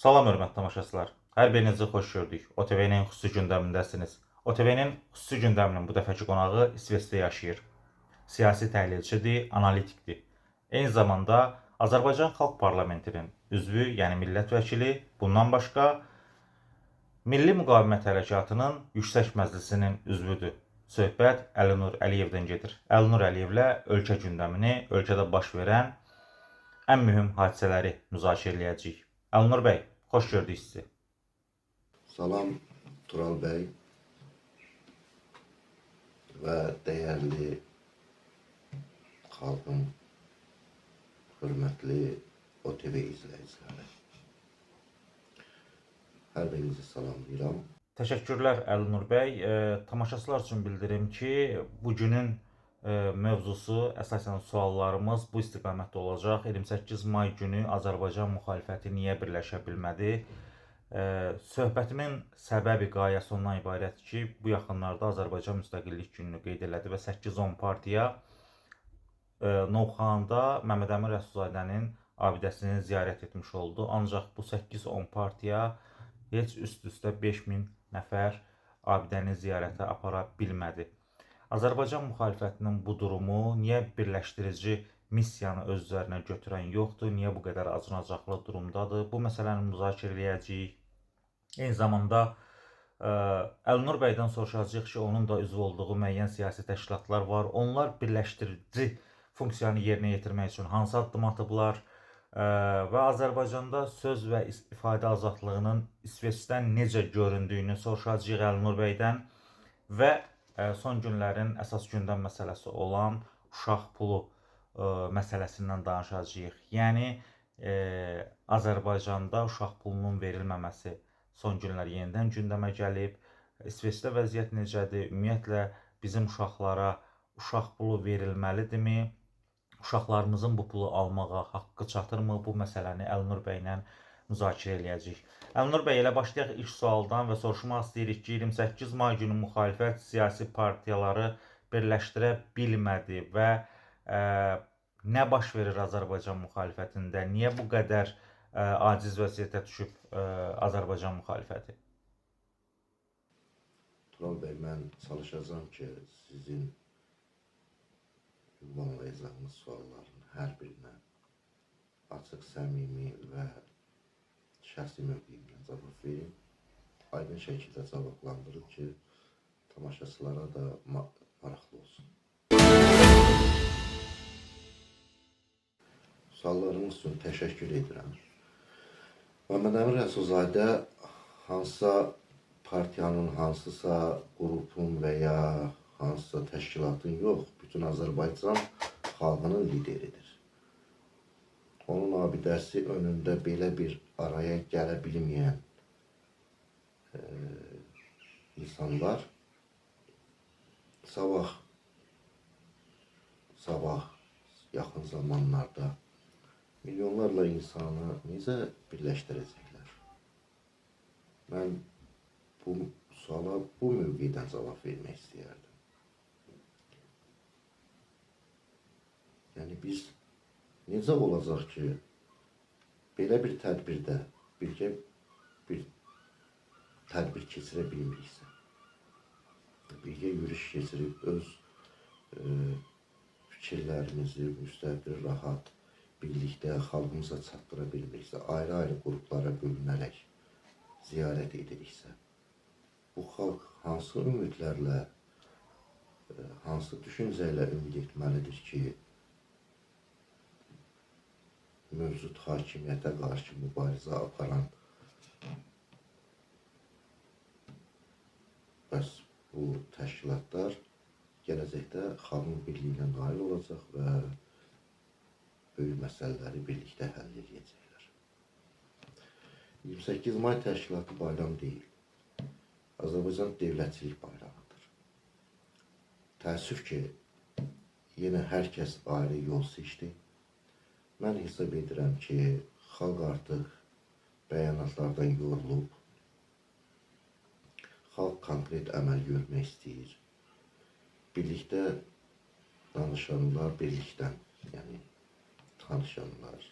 Salam hörmətli tamaşaçılar. Hər birinizi xoş gördük. OTV-nin xüsusi gündəmindəsiniz. OTV-nin xüsusi gündəminin bu dəfəki qonağı İsveçdə yaşayır. Siyasi təhlilçidir, analitikdir. Eyni zamanda Azərbaycan Xalq Parlamentinin üzvü, yəni millət vəkili, bundan başqa Milli Müqavimət Hərəkatının Yüksək Məclisinin üzvüdür. Söhbət Əlinur Əliyevdən gedir. Əlinur Əliyevlə ölkə gündəmini, ölkədə baş verən ən mühüm hadisələri müzakirə eləyəcəyik. Əlinur bəy, xoş gördük sizi. Salam Tural bəy və dəyərli xalqın hörmətli OTV izləyiciləri. Hər birinizi salamlayıram. Təşəkkürlər Əlinur bəy. Tamaşaçılar üçün bildirim ki, bu günün mövzusu, əsasən suallarımız bu istiqamətdə olacaq. 28 may günü Azərbaycan müxalifəti niyə birləşə bilmədi? Söhbətimin səbəbi, qayəsi ondan ibarətdir ki, bu yaxınlarda Azərbaycan Müstəqillik Gününü qeyd elədi və 8-10 partiya Novxanıda Məmməd Əmin Rəsulzadənin abidəsini ziyarət etmiş oldu. Ancaq bu 8-10 partiya heç üst-üstə 5000 nəfər abidəni ziyarətə apara bilmədi. Azərbaycan müxalifətinin bu durumu niyə birləşdirici missiyanı öz üzərinə götürən yoxdur? Niyə bu qədər acınacaqlı durumdadır? Bu məsələni müzakirə eləyəcəyik. Eyni zamanda Əlinur bəydən soruşacağıq ki, onun da üzv olduğu müəyyən siyasi təşkilatlar var. Onlar birləşdirici funksiyanı yerinə yetirmək üçün hansı addım atıblar? Və Azərbaycanda söz və ifadə azadlığının İsveçdən necə göründüyünü soruşacağıq Əlinur bəydən və son günlərin əsas gündəm məsələsi olan uşaq pulu məsələsindən danışacağıq. Yəni Azərbaycanda uşaq pulunun verilməməsi son günlər yenidən gündəmə gəlib. İsveçdə vəziyyət necədir? Ümumiyyətlə bizim uşaqlara uşaq pulu verilməlidirmi? Uşaqlarımızın bu pulu almağa haqqı çatırmı? Bu məsələni Əlinur bəylə müzakirə eləyəcəyik. Əlinur bəy, elə başlayaq ilk sualdan və soruşmaq istəyirik ki, 28 may günü müxalifət siyasi partiyaları birləşdirə bilmədi və nə baş verir Azərbaycan müxalifətində? Niyə bu qədər aciz vəziyyətə düşüb Azərbaycan müxalifəti? Tural bəy, mən çalışacağam ki, sizin ünvanlayacağınız sualların hər birinə açıq, səmimi və şəxsi mövqeyimdən cavab verim. Aydın şəkildə cavablandırıb ki, tamaşaçılara da maraqlı olsun. Suallarınız üçün təşəkkür edirəm. Məmməd Əmin Rəsulzadə hansısa partiyanın, hansısa qrupun və ya hansısa təşkilatın yox, bütün Azərbaycan xalqının lideridir. Onun abidəsi önündə belə bir araya gələ bilməyən insanlar sabah yaxın zamanlarda milyonlarla insanı necə birləşdirəcəklər? Mən bu suala bu mövqedən cavab vermək istəyərdim. Yəni biz necə olacaq ki, belə bir tədbirdə birgə bir tədbir keçirə bilmiriksə, birgə yürüyüş keçirib öz fikirlərimizi müstəqil, rahat, birlikdə xalqımıza çatdıra bilmiriksə, ayrı-ayrı qruplara bölünərək ziyarət ediriksə, bu xalq hansı ümidlərlə, hansı düşüncə ilə ümid etməlidir ki, mövcud hakimiyyətə qarşı mübarizə aparan bəs bu təşkilatlar gələcəkdə xalqın birliyinə nail olacaq və böyük məsələləri birlikdə həll edəcəklər. 28 may təşkilatı bayram deyil. Azərbaycan dövlətçilik bayramıdır. Təəssüf ki, yenə hər kəs ayrı yol seçdi. Mən hesab edirəm ki, xalq artıq bəyanatlardan yorulub. Xalq konkret əməl görmək istəyir. Birlikdə danışanlar birlikdən, yəni tanışanlar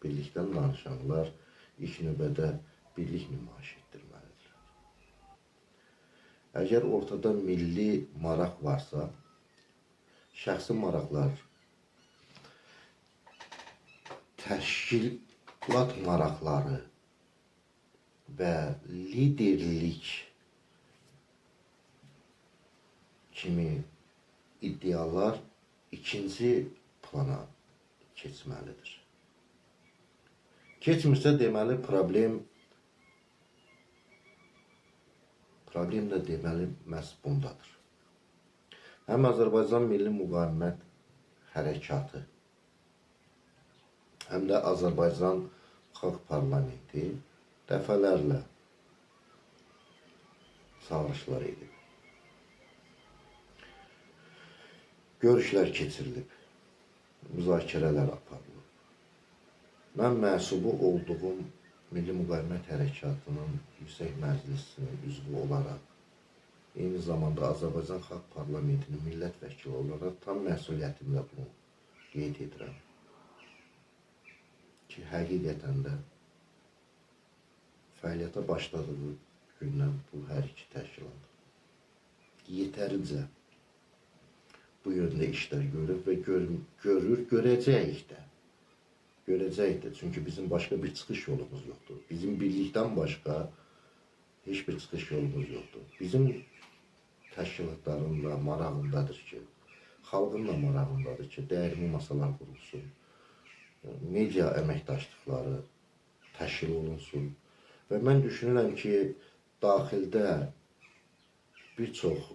Birlikdən danışanlar ilk növbədə birlik nümayiş etdirməlidirlər. Əgər ortada milli maraq varsa, şəxsi maraqlar, təşkilat maraqları və liderlik kimi iddialar ikinci plana keçməlidir. Keçmirsə, deməli problem də deməli məhz bundadır. Həm Azərbaycan Milli Müqavimət Hərəkatı, həm də Azərbaycan Xalq Parlamenti dəfələrlə çağırışlar edib. Görüşlər keçirilib, müzakirələr aparılıb. Mən mənsubu olduğum Milli Müqavimət Hərəkatının Yüksək Məclisinin üzvü olaraq, eyni zamanda Azərbaycan Xalq Parlamentinin millət vəkili olaraq tam məsuliyyətimlə bunu qeyd edirəm ki, həqiqətən də fəaliyyətə başladığı gündən bu hər iki təşkilat yetərincə bu yöndə işlər görüb və görür, görəcəyik də. Görəcəyik də. Çünki bizim başqa bir çıxış yolumuz yoxdur. Bizim birlikdən başqa heç bir çıxış yolumuz yoxdur. Bizim təşkilatların da marağındadır ki, xalqın da marağındadır ki, dəyirmi masalar qurulsun, media əməkdaşlıqları təşkil olunsun. Və mən düşünürəm ki, daxildə bir çox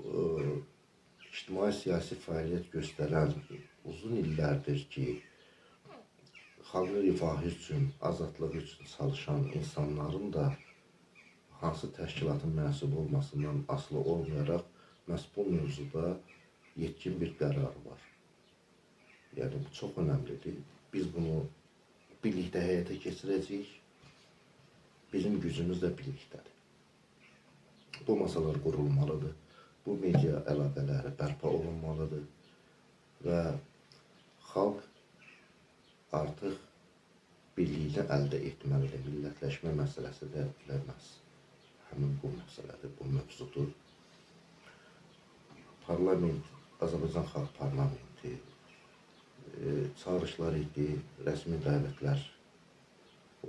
ictimai-siyasi fəaliyyət göstərən uzun illərdir ki, xalqın rifahı üçün, azadlığı üçün çalışan insanların da hansı təşkilatın mənsubu olmasından asılı olmayaraq məhz bu mövzuda yetkin bir qərarı var. Yəni, bu çox önəmlidir. Biz bunu birlikdə həyata keçirəcəyik. Bizim gücümüz də birlikdədir. Bu masalar qurulmalıdır. Bu media əlaqələri bərpa olunmalıdır. Və xalq artıq birliyini əldə etməlidir. Millətləşmə məsələsi də elə məhz həmin bu məsələdir, bu mövzudur. Parlament, Azərbaycan Xalq Parlamenti çağırışlar etdi, rəsmi dəvətlər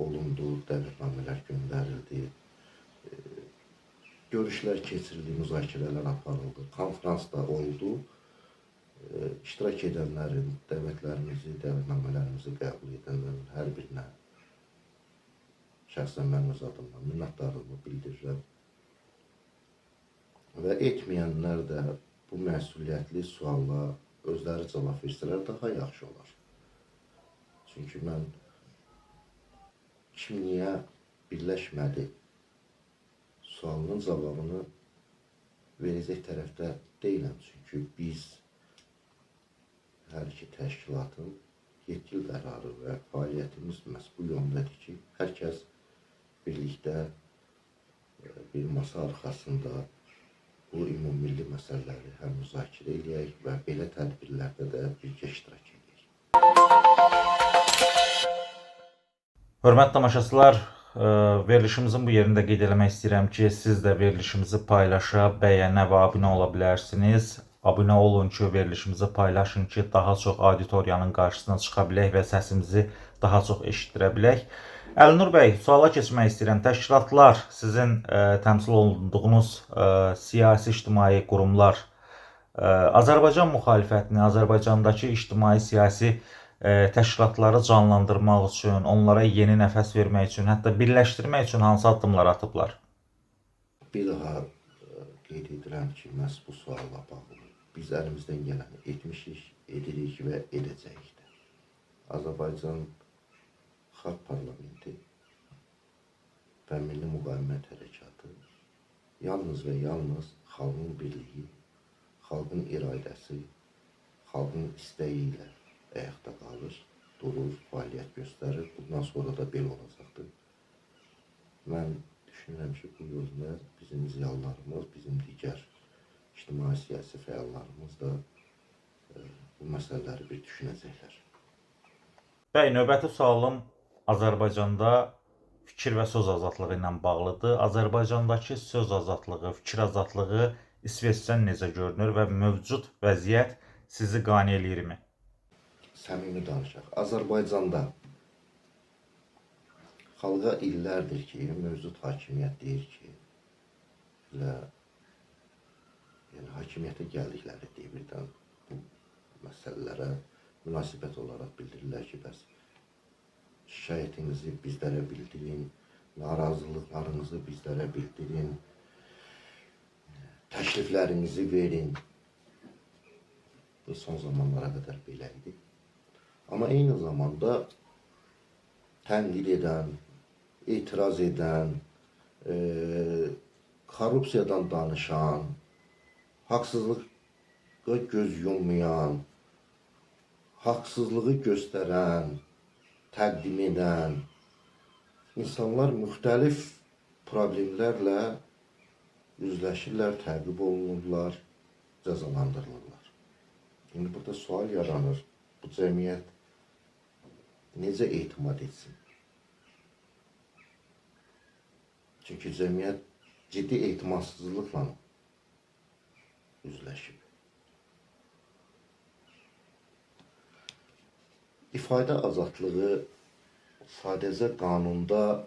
olundu, dəvətnamələr göndərildi, görüşlər keçirildi, müzakirələr aparıldı, konfrans da oldu. İştirak edənlərin, dəvətlərimizi, dəvətnamələrimizi qəbul edənlərin hər birinə şəxsən mən öz adımdan minnətdarlığımı bildirirəm. Və etməyənlər də bu məsuliyyətli suala özləri cavab versələr daha yaxşı olar. Çünki mən kim niyə birləşmədi sualının cavabını verəcək tərəfdə deyiləm. Çünki biz hər iki təşkilatın yetkili qərarı və fəaliyyətimiz məhz bu yöndədir ki, hər kəs birlikdə bir masa arxasında bu ümummilli məsələləri həm müzakirə eləyək və belə tədbirlərdə də birgə iştirak eləyək. Hörmətli tamaşaçılar, verilişimizin bu yerində qeyd eləmək istəyirəm ki, siz də verilişimizi paylaşa, bəyənə və abunə ola bilərsiniz. Abunə olun ki, verilişimizi paylaşın ki, daha çox auditoriyanın qarşısına çıxa bilək və səsimizi daha çox eşitdirə bilək. Əlinur bəy, suala keçmək istəyirəm. Təşkilatlar, sizin təmsil olunduğunuz siyasi ictimai qurumlar Azərbaycan müxalifətini, Azərbaycandakı ictimai siyasi təşkilatları canlandırmaq üçün, onlara yeni nəfəs vermək üçün, hətta birləşdirmək üçün hansı addımlar atıblar? Bir daha qeyd edirəm ki, məhz bu sualla bağlı biz əlimizdən gələni etmişik, edirik və edəcəyik də. Azərbaycan Xalq Parlamenti və Milli Müqavimət Hərəkatı yalnız və yalnız xalqın birliyi, xalqın iradəsi, xalqın istəyi ilə ayaqda qalır, durur, fəaliyyət göstərir. Bundan sonra da belə olacaqdır. Mən düşünürəm ki, bu yolda bizim ziyalılarımız, bizim digər ictimai siyasi fəallarımız da bu məsələləri bir düşünəcəklər. Bəy, növbəti sualım Azərbaycanda fikir və söz azadlığı ilə bağlıdır. Azərbaycandakı söz azadlığı, fikir azadlığı İsveçdən necə görünür və mövcud vəziyyət sizi qane eləyirmi? Səmimi danışaq. Azərbaycanda xalqa illərdir ki, mövcud hakimiyyət deyir ki, elə yəni hakimiyyətə gəldikləri devirdən bu məsələlərə münasibət olaraq bildirirlər ki, bəs şikayətinizi bizlərə bildirin, narazılıqlarınızı bizlərə bildirin, təkliflərinizi verin. Bu son zamanlara qədər belə idi. Amma eyni zamanda tənqid edən, etiraz edən, korrupsiyadan danışan, haqsızlığa göz yummayan, haqsızlığı göstərən, təqdim edən insanlar müxtəlif problemlərlə üzləşirlər, təqib olunurlar, cəzalandırılırlar. İndi burada sual yaranır. Bu cəmiyyət necə etimad etsin? Çünki cəmiyyət ciddi etimadsızlıqla üzləşib. İfadə azadlığı sadəcə qanunda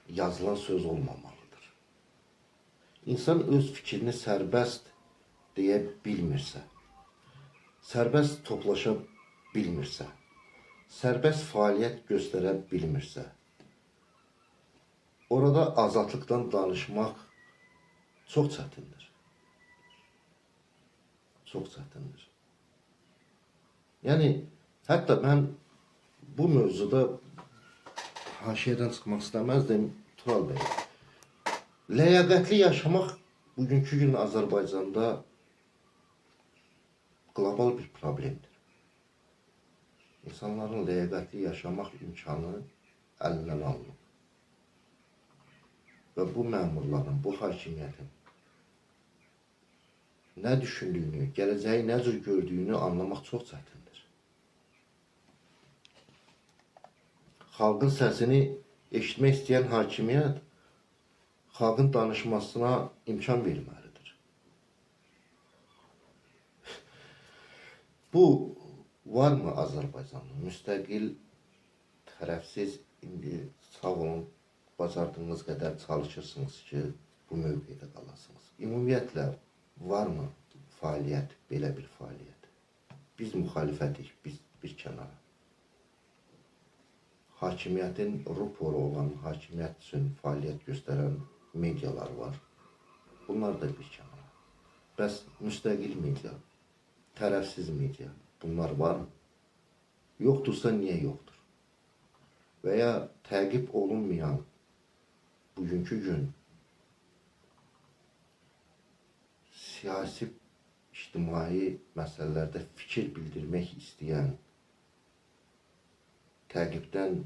yazılan söz olmamalıdır. İnsan öz fikrini sərbəst deyə bilmirsə, sərbəst toplaşa bilmirsə, sərbəst fəaliyyət göstərə bilmirsə, orada azadlıqdan danışmaq çox çətindir. Çox çətindir. Yəni, hətta mən bu mövzuda haşiyədən çıxmaq istəməzdim, Tural bəy. Ləyaqətli yaşamaq bugünkü gün Azərbaycanda qlobal bir problemdir. İnsanların ləyaqətli yaşamaq imkanı əlindən alınıb. Və bu məmurların, bu hakimiyyətin nə düşündüyünü, gələcəyi nə cür gördüyünü anlamaq çox çətindir. Xalqın səsini eşitmək istəyən hakimiyyət xalqın danışmasına imkan verməlidir. Bu varmı Azərbaycanda? Müstəqil, tərəfsiz, indi sağ olun, bacardığınız qədər çalışırsınız ki, bu mövqedə qalasınız. Ümumiyyətlə, varmı fəaliyyət, belə bir fəaliyyət? Biz müxalifətik, biz bir kənara. Hakimiyyətin ruporu olan, hakimiyyət üçün fəaliyyət göstərən medialar var. Bunlar da bir kənara. Bəs müstəqil media, tərəfsiz media, bunlar varmı? Yoxdursa niyə yoxdur? Və ya təqib olunmayan bugünkü gün siyasi, ictimai məsələlərdə fikir bildirmək istəyən, təqibdən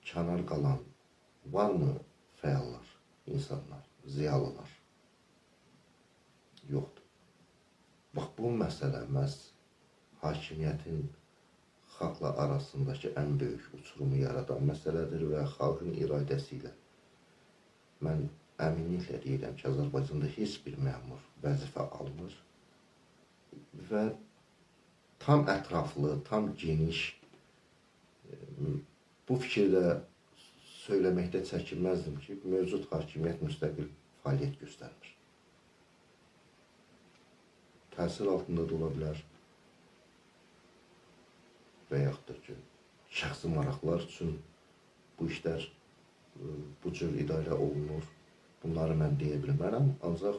kənar qalan varmı fəallar, insanlar, ziyalılar? Yoxdur. Bax, bu məsələ məhz hakimiyyətin xalqla arasındakı ən böyük uçurumu yaradan məsələdir və xalqın iradəsi ilə mən əminliklə deyirəm ki, Azərbaycanda heç bir məmur vəzifə almır və tam ətraflı, tam geniş bu fikirdə söyləməkdə çəkinməzdim ki, mövcud hakimiyyət müstəqil fəaliyyət göstərmir. Təsir altında da ola bilər və yaxud da ki, şəxsi maraqlar üçün bu işlər bu cür idarə olunur. Bunları mən deyə bilmərəm, ancaq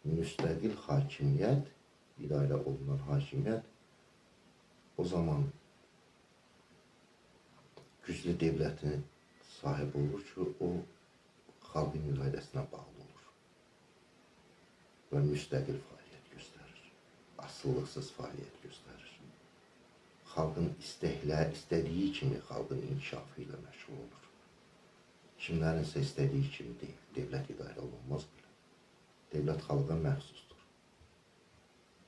müstəqil hakimiyyət, idarə olunan hakimiyyət o zaman güclü devlətin sahib olur ki, o xalqın iradəsinə bağlı olur və müstəqil fəaliyyət göstərir, asılılıqsız fəaliyyət göstərir. Xalqın istədiyi kimi xalqın inkişafı ilə məşğul olur. Kimlərinsə istədiyi kimi deyil, devlət idarə olunmaz belə. Devlət xalqa məxsusdur.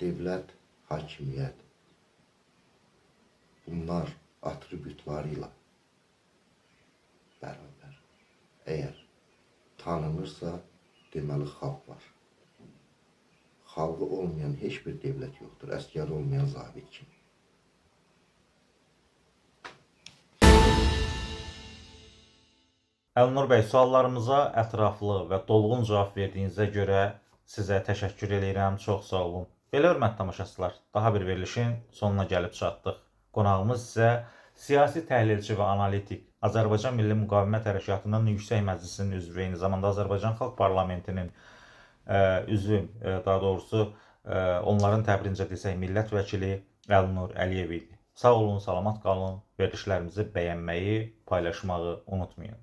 Devlət, hakimiyyət, bunlar atributları ilə bərabər. Əgər tanınırsa, deməli xalq var. Xalqı olmayan heç bir dövlət yoxdur. Əskəri olmayan zabit kimi. Əlnur bəy, suallarımıza ətraflı və dolğun cavab verdiyinizə görə sizə təşəkkür eləyirəm. Çox sağ olun. Belə hörmətli tamaşaçılar, daha bir verilişin sonuna gəlib çatdıq. Qonağımız isə siyasi təhlilçi və analitik, Azərbaycan Milli Müqavimət Hərəkatının Yüksək Məclisinin üzvü, eyni zamanda Azərbaycan Xalq Parlamentinin üzvü, daha doğrusu onların təbirincə desək, millət vəkili Əlnur Əliyev idi. Sağ olun, salamat qalın. Verilişlərimizi bəyənməyi, paylaşmağı unutmayın.